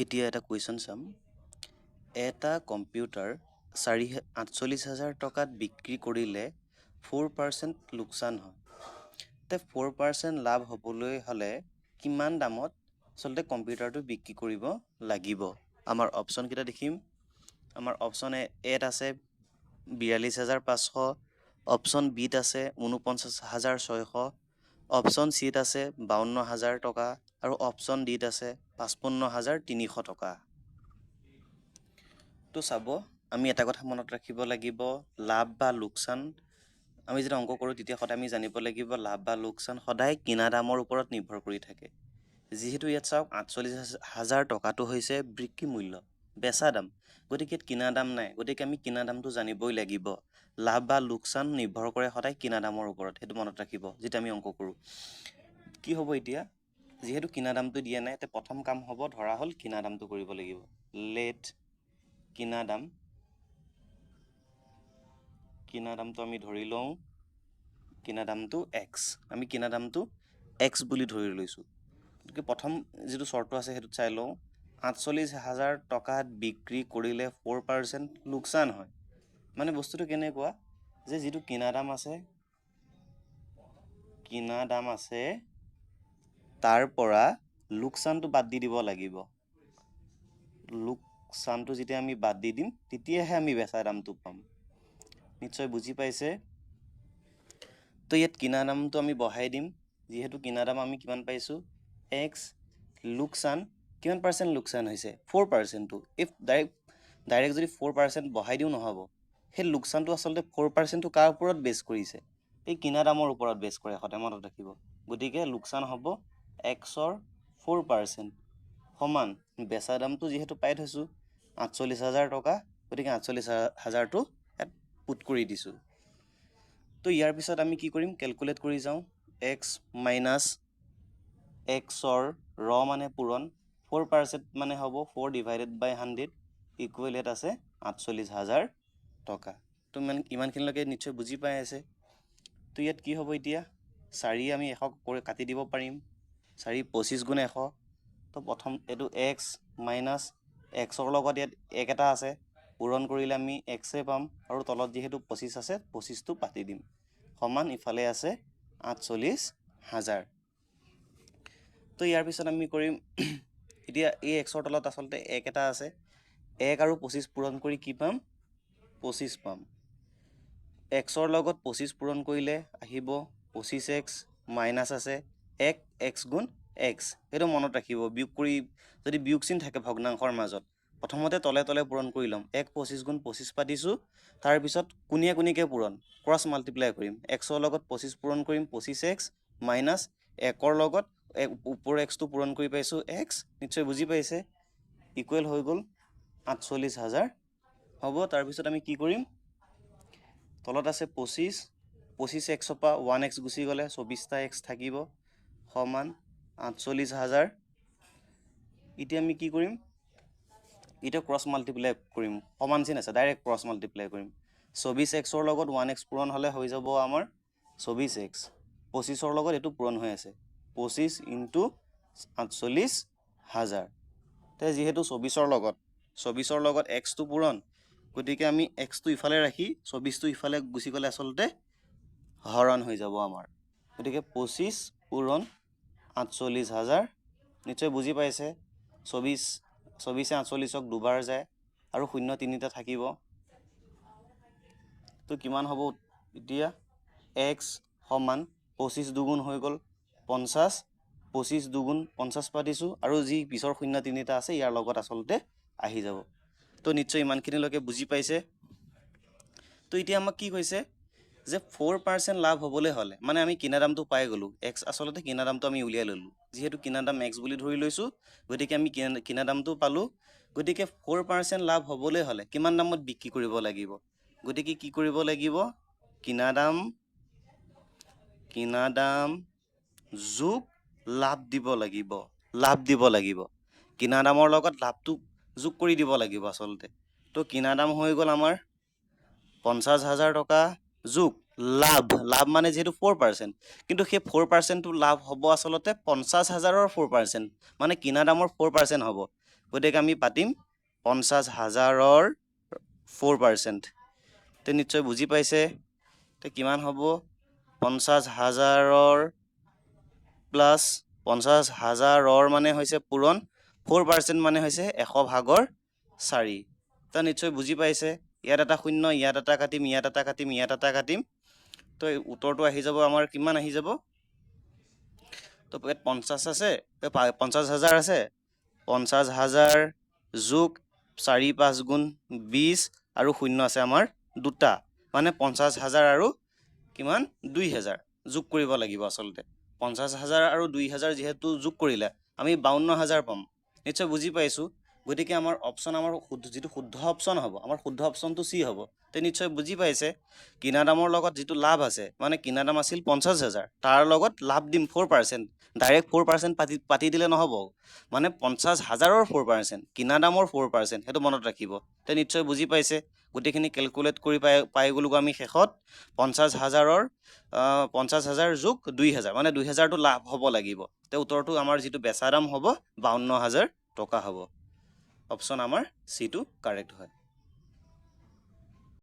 এতিয়া এটা কুৱেশ্যন চাম। এটা কম্পিউটাৰ 48,000 টকাত বিক্ৰী কৰিলে 4% লোকচান হয়। তে 4% লাভ হ'বলৈ হ'লে কিমান দামত আচলতে কম্পিউটাৰটো বিক্ৰী কৰিব লাগিব? আমাৰ অপশ্যনকেইটা দেখিম। আমাৰ অপশ্যন এত আছে 42,500, অপশ্যন বিত আছে 49,600, অপশ্যন চিত আছে 52,000 টকা আৰু অপশ্যন ডিত আছে 55,300 টকা। তো চাব, আমি এটা কথা মনত ৰাখিব লাগিব, লাভ বা লোকচান আমি যেতিয়া অংক কৰোঁ, তেতিয়া সদায় আমি জানিব লাগিব, লাভ বা লোকচান সদায় কিনা দামৰ ওপৰত নিৰ্ভৰ কৰি থাকে। যিহেতু ইয়াত চাওক, 48,000 টকাটো হৈছে বিক্ৰী মূল্য, বেচা দাম, গতিকে ইয়াত কিনা দাম নাই। গতিকে আমি কিনা দামটো জানিবই লাগিব। লাভ বা লোকচান নিৰ্ভৰ কৰে সদায় কিনা দামৰ ওপৰত, সেইটো মনত ৰাখিব যেতিয়া আমি অংক কৰোঁ। কি হ'ব এতিয়া? যিহেতু কিনা দামটো দিয়া নাই, এতিয়া প্ৰথম কাম হ'ব, ধৰা হ'ল কিনা দামটো কৰিব লাগিব। লেট কিনা দাম, কিনা দামটো আমি ধৰি লওঁ কিনা দামটো এক্স। আমি কিনা দামটো এক্স বুলি ধৰি লৈছোঁ। গতিকে প্ৰথম যিটো চৰ্ত আছে, সেইটোত চাই লওঁ। 48,000 টকাত বিক্ৰী কৰিলে 4% লোকচান হয়। মানে বস্তুটো কেনেকুৱা যে যিটো কিনা দাম আছে, কিনা দাম আছে, তাৰ পৰা লোকচানটো বাদ দি দিব লাগিব। লোকচানটো যেতিয়া আমি বাদ দি দিম, তেতিয়াহে আমি বেচা দামটো পাম। নিশ্চয় বুজি পাইছে। তো ইয়াত কিনা দামটো আমি বহাই দিম। যিহেতু কিনা দাম আমি কিমান পাইছোঁ? এক্স। লোকচান কিমান পাৰ্চেণ্ট লোকচান হৈছে? 4%টো। If direct direct যদি 4% বহাই দিওঁ, নহ'ব। সেই লোকচানটো আচলতে 4%টো কাৰ ওপৰত বেছ কৰিছে? এই কিনা দামৰ ওপৰত বেছ কৰে, সদায় মনত ৰাখিব। গতিকে লোকচান হ'ব এক্সৰ 4% সমান বেচা দামটো যিহেতু পাই থৈছোঁ 48,000 টকা, গতিকে 48,000টো ইয়াত পুট কৰি দিছোঁ। তো ইয়াৰ পিছত আমি কি কৰিম? কেলকুলেট কৰি যাওঁ। এক্স মাইনাছ এক্সৰ ৰ মানে পূৰণ, 4% মানে হ'ব 4 divided by 100 equal ইয়াত আছে 48,000 টকা। তো ইমানখিনিলৈকে নিশ্চয় বুজি পাই আছে। তো ইয়াত কি হ'ব এতিয়া? চাৰি আমি 100 কৰি কাটি দিব পাৰিম, চাৰি পঁচিছ গুণ 100। তো প্ৰথম এইটো এক্স মাইনাছ এক্সৰ লগত ইয়াত এক এটা আছে, পূৰণ কৰিলে আমি এক্সে পাম আৰু তলত যিহেতু 25 আছে, 25টো পাতি দিম। সমান ইফালে আছে 48,000। তো ইয়াৰ পিছত আমি কৰিম এতিয়া, এই এক্সৰ তলত আচলতে এক এটা আছে। এক আৰু 25 পূৰণ কৰি কি পাম? 25 পাম। এক্সৰ লগত 25 পূৰণ কৰিলে আহিব 25 এক্স, মাইনাছ আছে এক এক্স গুণ এক্স। সেইটো মনত ৰাখিব, বিয়োগ কৰি যদি বিয়োগ চিন থাকে ভগ্নাংশৰ মাজত, প্ৰথমতে তলে তলে পূৰণ কৰি ল'ম। এক 25 গুণ 25 পাতিছোঁ। তাৰপিছত কোণীয়া কোণীকৈ পূৰণ, ক্ৰছ মাল্টিপ্লাই কৰিম। এক্সৰ লগত 25 পূৰণ কৰিম, 25 এক্স মাইনাছ একৰ লগত এক, ওপৰৰ এক্সটো পূৰণ কৰি পাইছোঁ এক্স। নিশ্চয় বুজি পাইছে। ইকুৱেল হৈ গ'ল 48,000 হ'ব। তাৰপিছত আমি কি কৰিম? তলত আছে 25, 25 এক্সৰ পৰা ওৱান এক্স গুচি গ'লে 24টা এক্স থাকিব, সমান 48,000। এতিয়া আমি কি কৰিম? এতিয়া ক্ৰছ মাল্টিপ্লাই কৰিম। সমান চিন আছে, ডাইৰেক্ট ক্ৰছ মাল্টিপ্লাই কৰিম। 24 এক্সৰ লগত ওৱান এক্স পূৰণ হ'লে হৈ যাব আমাৰ 24 এক্স। 25ৰ লগত এইটো পূৰণ হৈ আছে, 25 ইনটু 48,000। তে যিহেতু 24ৰ লগত এক্সটো পূৰণ, গতিকে আমি এক্সটো ইফালে ৰাখি 24টো ইফালে গুচি গ'লে আচলতে হৰণ হৈ যাব আমাৰ। গতিকে 25 পূৰণ 48,000। নিশ্চয় বুজি পাইছে। 24, 24-এ 48ক দুবাৰ যায় আৰু শূন্য তিনিটা থাকিব। তো কিমান হ'ব এতিয়া? এক্স সমান 25 দুগুণ হৈ গ'ল 50, 25 দুগুণ 50 পাতিছোঁ আৰু যি পিছৰ শূন্য তিনিটা আছে, ইয়াৰ লগত আচলতে আহি যাব। তো নিশ্চয় ইমানখিনিলৈকে বুজি পাইছে। তো এতিয়া আমাক কি কৈছে যে 4% লাভ হ'বলৈ হ'লে, মানে আমি কিনা দামটো পাই গ'লোঁ এক্স। আচলতে কিনা দামটো আমি উলিয়াই ল'লোঁ। যিহেতু কিনা দাম এক্স বুলি ধৰি লৈছোঁ, গতিকে আমি কিনা দামটো পালোঁ। গতিকে 4% লাভ হ'বলৈ হ'লে কিমান দামত বিক্ৰী কৰিব লাগিব? গতিকে কি কৰিব লাগিব? কিনা দাম যোগ লাভ দিব লাগিব। লাভ দিব লাগিব, কিনা দামৰ লগত লাভটো যোগ কৰি দিব লাগিব আচলতে। তো কিনা দাম হৈ গ'ল আমাৰ 50,000 টকা যোগ লাভ। লাভ মানে যিহেতু 4%, কিন্তু সেই 4%টো লাভ হ'ব আচলতে 50,000ৰ 4%, মানে কিনা দামৰ 4% হ'ব। গতিকে আমি পাতিম 50,000ৰ 4%। তে নিশ্চয় বুজি পাইছে। তে কিমান হ'ব? 50,000ৰ প্লাছ, 50,000ৰ মানে হৈছে পূৰণ 4% মানে হৈছে 100 ভাগৰ 4। ত নিশ্চয় বুজি পাইছে। ইয়াত এটা শূন্য, ইয়াত এটা কাটিম, ইয়াত এটা কাটিম, ইয়াত এটা কাটিম। তো উত্তৰটো আহি যাব আমাৰ কিমান আহি যাব? তো ইয়াত 50 আছে, 50,000 আছে, 50,000 যোগ 4 5 গুণ 20 আৰু শূন্য আছে আমাৰ দুটা, মানে 50,000 আৰু কিমান 2,000 যোগ কৰিব লাগিব। আচলতে 50,000 আৰু 2,000 যিহেতু যোগ কৰিলে আমি 52,000 পাম। নিশ্চয় বুজি পাইছোঁ। গতিকে আমাৰ অপশ্যন, আমাৰ যিটো শুদ্ধ অপশ্যন হ'ব, আমাৰ শুদ্ধ অপশ্যনটো চি হ'ব। তে নিশ্চয় বুজি পাইছে, কিনা দামৰ লগত যিটো লাভ আছে, মানে কিনা দাম আছিল 50,000, তাৰ লগত লাভ দিম 4%। ডাইৰেক্ট 4% পাতি দিলে নহ'ব, মানে 50,000ৰ 4%, কিনা দামৰ 4%, সেইটো মনত ৰাখিব। তে নিশ্চয় বুজি পাইছে। গোটেইখিনি কেলকুলেট কৰি পাই গ'লোগৈ আমি শেষত 50,000ৰ, 50,000 যোগ 2,000, মানে 2,000টো লাভ হ'ব লাগিব। তে উত্তৰটো আমাৰ যিটো বেচা দাম হ'ব 52,000 টকা হ'ব। অপশ্যন আমাৰ চিটো কাৰেক্ট হয়।